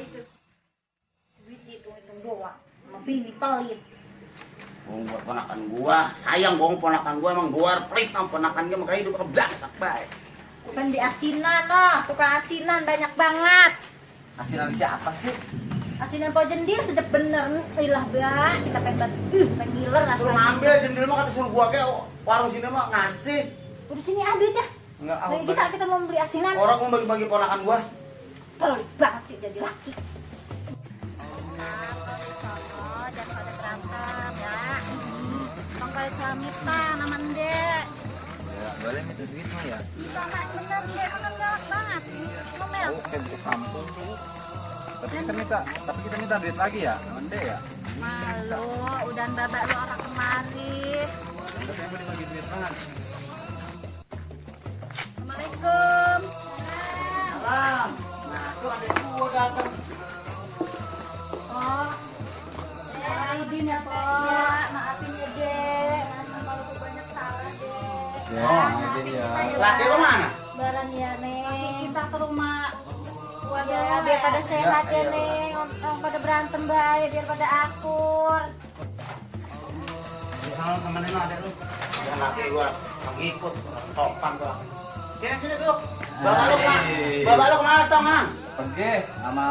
itu. Duit itu doang. Sama bini pelit. Buat ponakan gua, sayang gua ponakan gua emang gua pelit sama ponakan dia makanya hidup keblasak baik. Bukan di asinan loh, tukang asinan banyak banget. Asinan siapa sih? Asinan po jendil sedep bener. Ilah bah, kita pengen ngiler Suruh rasanya. ngambil jendil mah kata suruh gua ke warung sini mah ngasih. Udah sini ah duit ya. Enggak Ayo kita mau beli asinan. orang mau bagi-bagi ponakan gua. Pelit banget sih jadi laki. Daripada berantem ya. Tongkol suami tang aman deh. Ya, boleh minta duit mah ya. Sama bener deh, kan galak banget. Ngomel. Oh, kayak di kampung tuh. Tapi kita minta duit lagi ya, aman deh ya. Malu, udah babak lu orang kemari. Tapi yang mau dibagi duit kan. Assalamualaikum. Salam. Nah, tuh ada gua datang. Oh. Maafin ya, Pak. Ya, maafin ya, Dek. Kalau aku banyak salah, Dek. Ya, maafin ya. Laki lu mana? Baran ya, Neng. Kita ke rumah. Ya, Biar pada sehat ya, iya. Neng. Orang pada berantem baik, biar pada akur. Sama temenin ada lu. Ya laki gua ngikut topan gua. Sini dulu. Bapak lu kemana tong, Mang? Pergi sama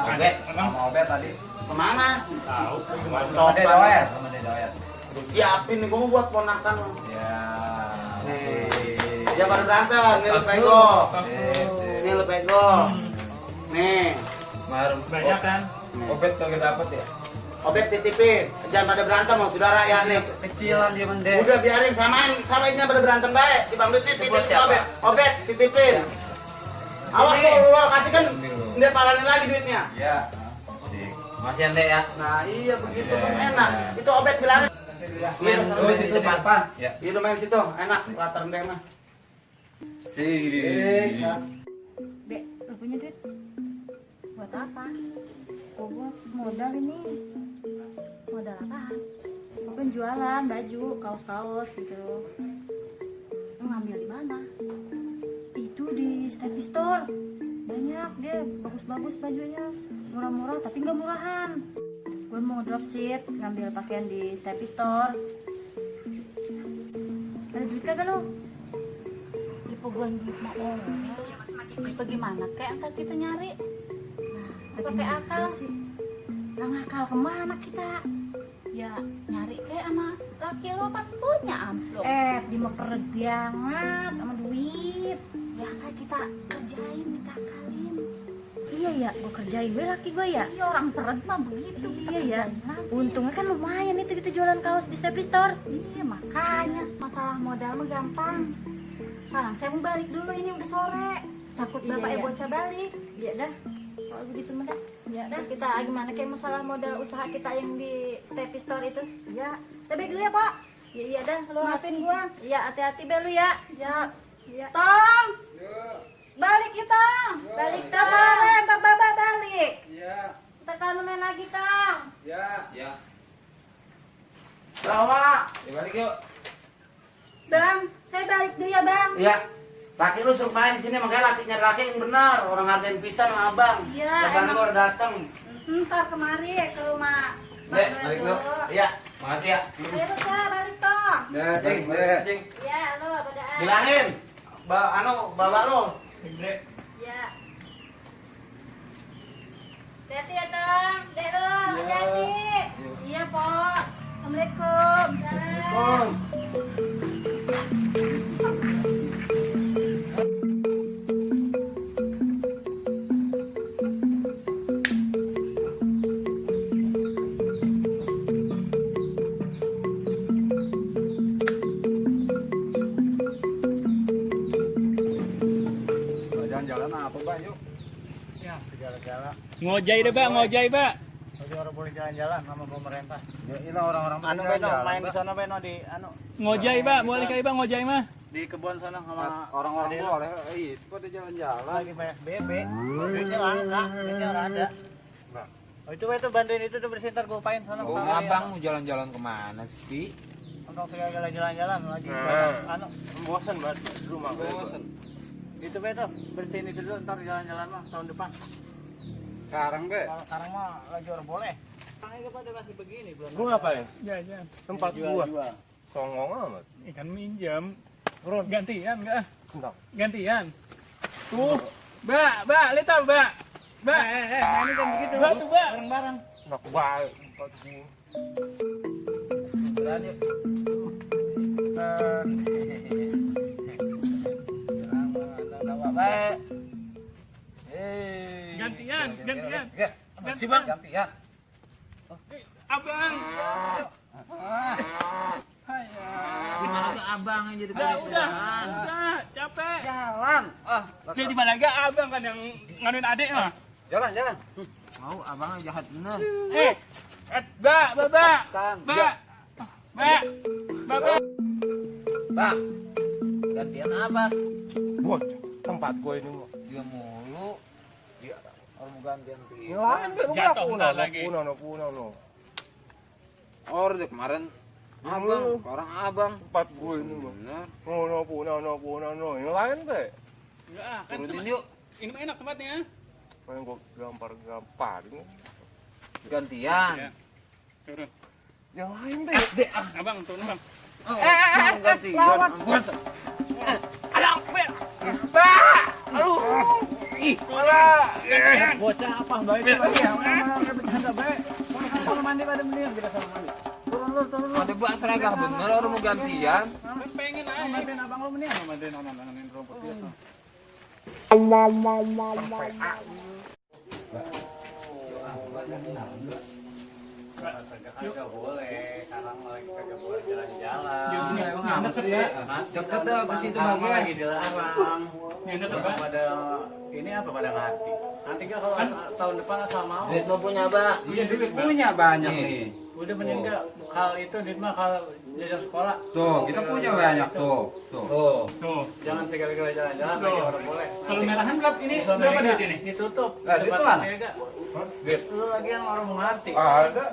Obet. sama Obet tadi. Kemana? Tahu. Sama Sopan. Dede Doer, sama Dede Doer. Lu siapin nih gua mau buat ponakan lu. Ya. Nih. Dia pada berantem, nih lu pego. Nih lu pego. Nih. Kemarin banyak kan? Obet kagak dapet ya? Obet titipin. Jangan pada berantem sama saudara ya nih. Kecilan dia mende. Udah biarin samainnya pada berantem baik. Dibang duit titipin Obet. Obet titipin. Awas lu kasih kan dia palanin lagi duitnya. Ya. Asik. Masih ande ya. Nah iya begitu Iya, kan iya. enak. Itu Obet bilangin. Main dulu situ di depan. Ya. Itu main situ enak latar dia mah. Sih. Dek, lu punya duit? Buat apa? Oh, buat modal ini. Modal apaan? Aku kan jualan baju, kaos-kaos gitu. Lu ngambil di mana? Itu di Steady Store. Banyak dia, bagus-bagus bajunya. Murah-murah tapi nggak murahan. Gue mau dropship, ngambil pakaian di Steady Store. Ada duit kagak lu? Dipeguan duit mah bagaimana kayak antar kita nyari pakai akal sih lah ngakal kemana kita ya nyari kayak sama laki lo pas punya amplop di mau keren banget sama duit ya kan kita kerjain kita akalin iya ya gue kerjain gue laki gue ya iya orang peret mah begitu iya ya untungnya kan lumayan itu kita jualan kaos di Steady Store iya makanya masalah modal mah gampang sekarang saya mau balik dulu ini udah sore takut bapak Iya. bocah balik Ya dah, kalau begitu mah dah. ya Dah dah kita gimana kayak masalah modal usaha kita yang di Steady Store itu. ya tapi dulu ya pak Ya iya dah, lu maafin gua Iya hati-hati be lu ya. ya Iya. tong balik ya tong Balik kita sore ntar bapak balik Ya. Ntar kalau main lagi tong. Ya. Ya. Bawa. Ya balik yuk. bang saya balik dulu ya bang Iya. Laki lu suruh main di sini makanya lakinya laki yang benar. Orang hargain pisan sama abang. Iya, Jangan emang. lu udah datang. ntar kemari ke rumah Dek, Bang balik Dodo. dulu. Iya. Makasih ya. ayo bocah balik tong Dah, cing, dah. Iya, lu pada Bilangin. Bawa lu. Ya. Hati-hati ya tong. Dek lu, hati-hati. iya pak assalamualaikum Om. Jalan-jalan apa, Bang? Yuk. Ya, segala-gala. Ngojai deh pak, ngojai pak. Jadi orang boleh jalan-jalan sama pemerintah. Ya, ini orang-orang Anu beno, main di sana beno di anu Ngojai pak, boleh kali pak ngojai mah. di kebun sana sama orang-orang Adil. boleh. Itu pada jalan-jalan. lagi PSBB. Duitnya langka, duitnya orang ada. Oh, itu bantuin itu tuh bersihin ntar gue upain sana. Oh, Sama abang mau jalan-jalan kemana sih? Untuk segala jalan-jalan lagi banyak anu Bosan banget di rumah gue. Bosan. itu be tuh bersihin itu dulu ntar jalan-jalan mah tahun depan. Sekarang be. Kalau sekarang mah lagi orang boleh. Ayo pada masih begini belum. Lu ngapain? Jajan. Tempat gua. Songong amat. Ikan minjam. Gantian enggak? Enggak. Gantian. Tuh. Mbak, lihat tahu, Mbak. Mbak. Ini kan begitu. Mbak tuh, Mbak. Bareng-bareng. Enak baik tempat gua. Jalan yuk. Baik. Gantian. Si Bang, gantian. Abang. Gimana tuh abang yang jadi Udah, capek. Jalan. Dia di mana enggak abang kan yang nganuin adik mah. Jalan. Mau abang yang jahat bener. Mbak. Kan. Mbak. Bang. Gantian apa? Buat tempat gua ini mah. Dia mulu. Iya. Orang gantian Yang lain be Jatuh puno ntar lagi. no. Oh, udah kemarin abang, orang abang. Tempat gua ini mah. Bener. No. Yang lain be. Enggak, kan Turunin tempat- yuk. ini mah enak tempatnya. Main gua gampar-gamparin. Gantian. Ya. Turun. Yang lain be. Abang, turun, Bang. Gantian. Aduh, Ber. Mbak. Aduh. Ih, malah. Bocah apa mbak itu lagi ya? Bercanda baik. Kalau mandi pada mendingan kita sama mandi. Turun. Ada bak seragam bener orang mau gantian. Pengen aja. Mandiin abang lu mendingan mandiin rumput dia. Kagak boleh, sekarang lagi kagak boleh jalan-jalan. Deket tuh ke situ bagian. Lagi dilarang. Yang dekat, Udah Pak. pada ini apa pada ngerti? Nanti kan kalau tahun depan asal mau. Duit lo punya, Mbak? Iya, duit punya banyak nih. Udah mending enggak hal itu duit mah hal jajan sekolah. Tuh, kita punya banyak tuh. Tuh. Tuh. Jangan sekali-kali jalan-jalan Tuh. lagi orang boleh. Kalau merahan berapa ini? Zona Berapa Mega duit ini? ditutup. Lah, duit Tempat tuh mana? Mega. Duit. Lu lagi yang orang mengerti. Ada.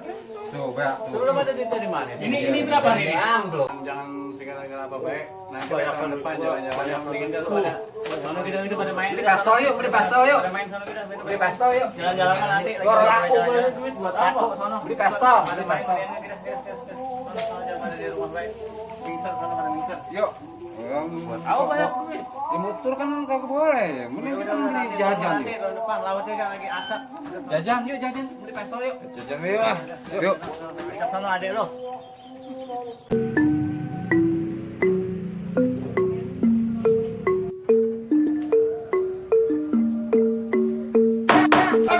Tuh, Mbak. Lu belum ada duit dari mana? Ini berapa nih? Amplop. Jangan sekali-kali apa baik. Nanti tahun depan jalan-jalan yang mendingan lu pada sono kita pada main. Beli pasto yuk, beli pasto yuk. Pada main sono kita. Beli pasto yuk. Jalan-jalan kan nanti lagi Orang jalan-jalan. aku boleh duit buat apa? Aku sono. Beli pasto, beli pasto. Pada di rumah baik. Mingser sono pada mingser. Yuk. Tahu banyak duit. Di motor kan kagak boleh. Mending kita beli jajan Nanti yuk. tahun depan lawat juga lagi asap. Jajan yuk, jajan. Beli pasto yuk. Jajan yuk. Yuk. Asap sono adek lo.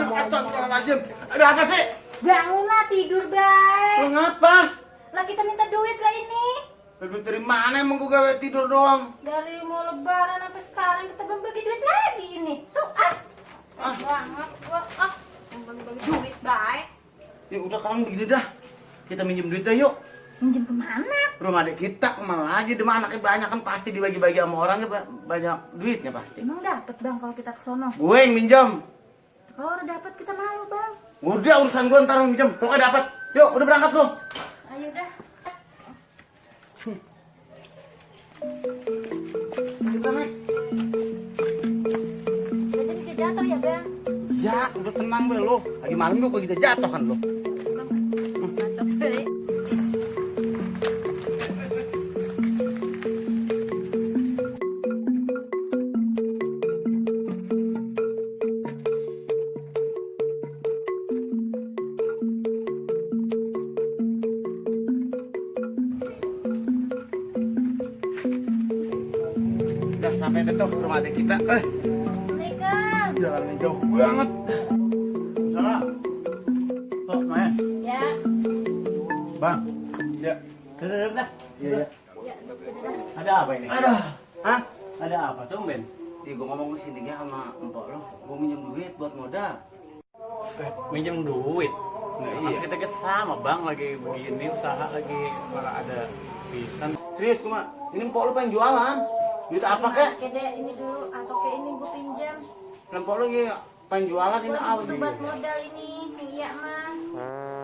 Astagfirullahaladzim. Ada apa sih? Bangunlah tidur baik. Lu ngapa? Lah kita minta duit lah ini. Duit dari mana emang gua gawe tidur doang? Dari mau lebaran sampai sekarang kita belum bagi duit lagi ini. Tuh banget gua bagi duit baik. Ya udah kalau begini dah. Kita minjem duit dah yuk. Minjem kemana? Rumah adik kita kemana lagi? Demang anaknya banyak kan pasti dibagi-bagi sama orangnya banyak duitnya pasti. Emang dapat bang kalau kita kesono. Gue yang minjem. Kalau udah dapat kita malu bang. Udah urusan gue ntar yang minjem. Pokoknya dapat. Yuk udah berangkat lu. Ayo dah. Kita naik. Jadi dia jatuh ya bang. Ya udah tenang be lu. Lagi malam gue kita jatuh kan lu. Macam beli. Udah sampai detok rumah adik kita. Assalamualaikum. Jalannya jauh banget. Salah. Oh, main. Ya. Bang. Ya. Duduk dah. Iya. Ya duduk sini dah. Ada apa ini? Aduh. Hah? Ada apa? Tumben. Ih, gue ngomong kesini ya sama empok lo. Gue minjem duit buat modal. Minjem duit. Nah, Iya. Kita ke sama bang lagi begini usaha lagi malah ada pisan. Serius gue mah. Ini empok lo pengen jualan. Duit apa kek? Oke deh ini dulu atau ke ini gue pinjam. Empok lo lagi pengen jualan ini Gue apa? butuh buat modal ini yang iya mah.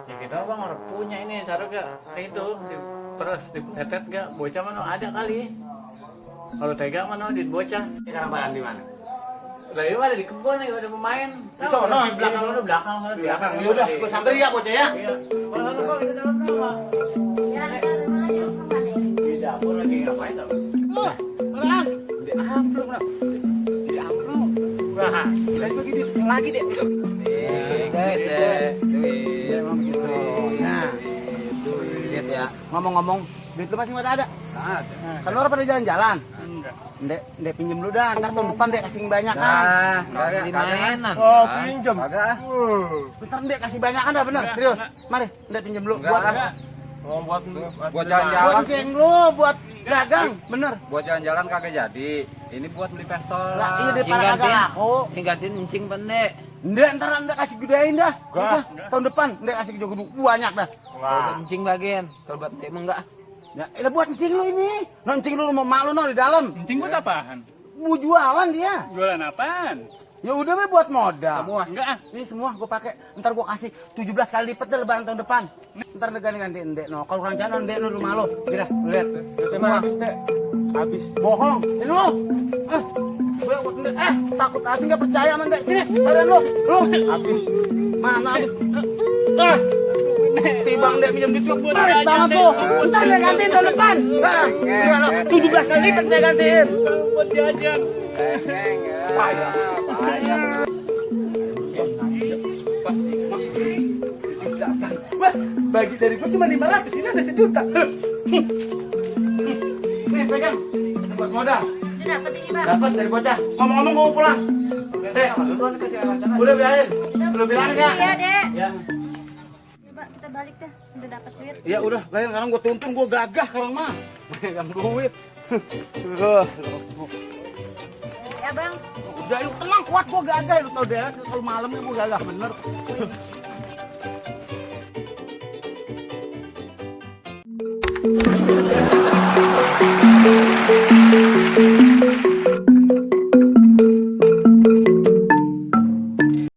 Ya kita bang orang punya ini cara gak itu terus dipetet gak bocah mana ada kali. Kalau tega mana duit bocah. Sekarang barang di mana? Lah ini ada di kebun nih, ada pemain. Di sono, di belakang. Di belakang. Belakang. Ya udah, gua samperin ya bocah ya. Iya. Kalau Bang kita dalam rumah. Ya, ntar mana di rumah mana ini? Di dapur lagi ngapain tuh? Loh, beneran? Di amplop lah. Di amplop. Wah. Guys, bagi di lagi deh. Iya, emang begitu. Nah, Lihat ya. ngomong-ngomong, duit lu masih ada? Ada. Kan orang pada jalan-jalan. Enggak. Ndek pinjem dulu dah, ntar tahun depan Ndek kasih banyak kan. Nah, Kagak di mainan. Oh, pinjam. Kagak ah. Bentar Ndek kasih banyak kan dah bener, Enggak, serius. enggak. Mari, Ndek pinjem dulu Enggak, buat Enggak. Oh, buat Buat buat jalan-jalan. geng lu, buat dagang, bener. Buat jalan-jalan kagak jadi. Ini buat beli pistol Lah, lah. ini daripada kagak laku. Tinggatin encing pendek. Ndek ntar Ndek kasih gedein dah. Enggak. Udah, tahun depan Ndek kasih juga banyak dah. Wah. Encing bagian. Kalau buat pendek emang enggak. Ya, udah buat encing lu ini. No, encing lu mau malu no di dalam. Encing buat apaan? Bu jualan dia. Jualan apaan? Ya udah be buat modal. Semua. Enggak ah. Ini semua gue pakai. Ntar gue kasih 17 kali lipat deh lebaran tahun depan. Ntar ganti Ndek no. Kalau kurang jalan Ndek no rumah lo. Gila, lu lihat. Semua habis deh. Habis. Bohong. Ini lu. Takut asing nggak percaya sama Ndek. Sini, kalian lu. Lu. Habis. Mana habis? Tibang Ndek minjem duit gue. Pelit banget tuh. Ntar Ndek gantiin tahun depan. Enggak lo. 17 kali lipat Ndek gantiin. Buat jajan. Payah. Wah, bagi dari gue cuma 500, ini ada 1 juta. Nih, pegang. Ini buat modal. Itu dapat ini bang. Dapat dari bocah. Ngomong-ngomong mau pulang. Udah bilangin. Udah bilangin ya. Iya dek. Ya. Coba kita balik dah. Udah dapat duit. Ya udah, kalian sekarang gue tuntun, gue gagah sekarang mah. Pegang duit. Ya bang. Udah yuk tenang, kuat gue gagah. Lu tau deh, kalau malam gue gagah bener.